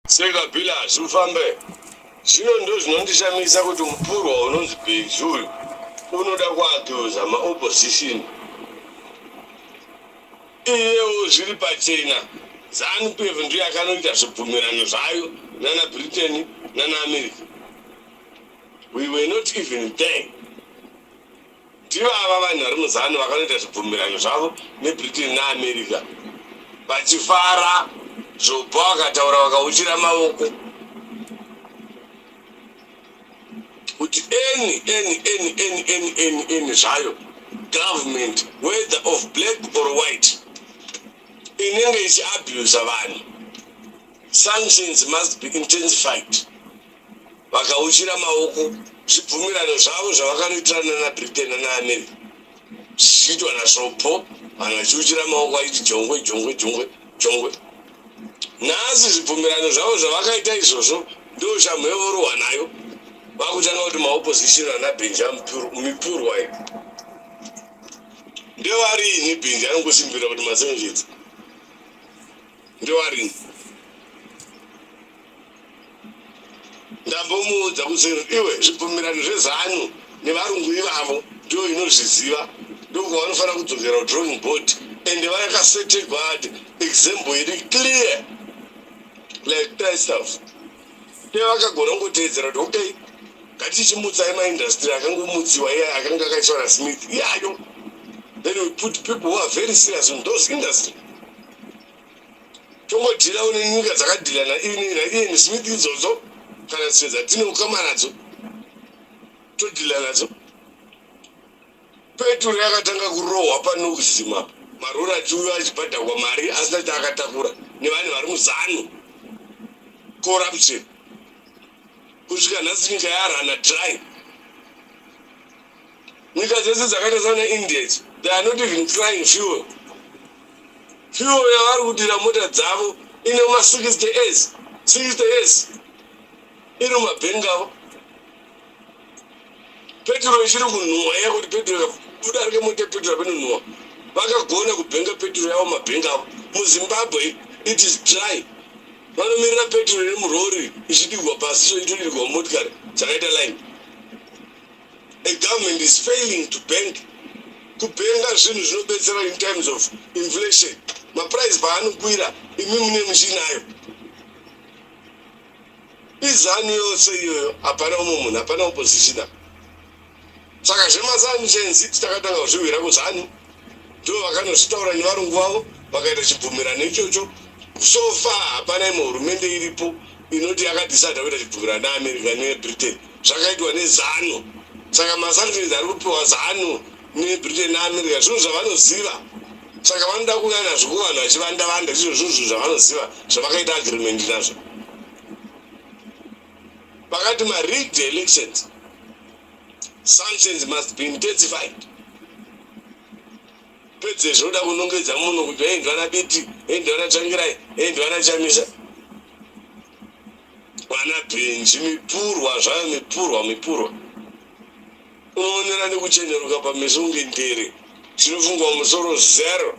Seka pillars ufambe. Zvino ndozvinondishamisa kuti mupurwa unonzi Bhenji uyu unoda kuacusa maopposition iyewo zviri pachena Zanu PF ndiyo yakanoita zvibvumirano zvayo nana Britain nana America. We were not even there. Ndivava vanhu vari muZanu vakanoita zvibvumirano zvavo neBritain neAmerica vachifara zvobva vakataura vakauchira maoko kuti any any any any any any any zvayo government whether of black or white inenge ichiabusa vanhu sanctions must be intensified. Vakauchira maoko zvibvumirano zvavo zvavakanoitirana nanaBritain nanaAmerica zvichiitwa naSvopo, vanhu vachiuchira maoko vachiti jongwe jongwe jongwe jongwe. Nhasi zvibvumirano zvavo zvavakaita izvozvo ndo shamhu yavorohwa nayo, vakutanga kuti maopposition vana Benja mipurwa iyi ndevarini. Benja anongosimbirira kuti masanctions ndevarini. Ndambomuudza kuti iwe zvibvumirano zveZanu nevarungu ivavo ndiyo inozviziva, ndokwavanofanira kudzokera kudrawing board, ende vakasetegwa example iri clear like crystals. Nevakagona kungoteedzera kuti okay, ngatichimutsai maindustry akangomutsiwa iye akanga akaiswa naSmith iyayo, then we put people who are very serious in those industry. Tongodhila nenyika dzakadhila naIan Smith idzodzo kana dzimwe dzatine ukama nadzo, todhila nadzo. Peturo yakatanga kurohwa paNoxim apa, marori achiuya achibhadharwa mari asina chaakatakura nevanhu vari muZanu. Corruption kusvika nhasi nyika yarana dry. Nyika dzese dzakaita sana India idzi, they are not even crying fuel. Fuel yavari kudira mota dzavo ine ma60 years, 60 years iri mumabhengi avo. Petro ichiri kunhuhwa iya, kuti petro udarike mota yepetro apinonhuhwa. Vakagona kubhenga petro yavo mabhengi avo. MuZimbabwe it is dry, vanomirira petro iri murori ichidigwa pasi, so itodirwa mumotikari dzakaita line. A government is failing to bank, kubhenga zvinhu zvinobetsera in times of inflation. Maprice paanokwira, imi mune muchinayo. IZanu yose iyoyo, hapana umwe munhu, hapana opposition apa. Saka zvemasanctions takatanga kuzviwira kuZanu, ndo vakanozvitaura nevarungu vavo, vakaita chibvumirano ichocho. So far hapana imwe hurumende iripo inoti yakadecida kuita chibvumirano neAmerica neBritain. Zvakaitwa neZanu. Saka masanctions ari kupiwa Zanu neBritain neAmerica zvinhu zvavanoziva, saka vanoda kuuya nazvo kuvanhu vachivanda vanda. Izvo zvinhu zvavanoziva zvavakaita agreement nazvo. Pakati marigged elections, sanctions must be intensified. Pedzezvo uda kunongedza munhu kuti hei, ndivana Biti, hei, ndivana Tsvangirai, hei, ndivana Chamisa. Vana Bhenji mipurwa zvayo, mipurwa, mipurwa. Unoonera nekucheneruka pameso kunge ndere, chinofungwa musoro zero.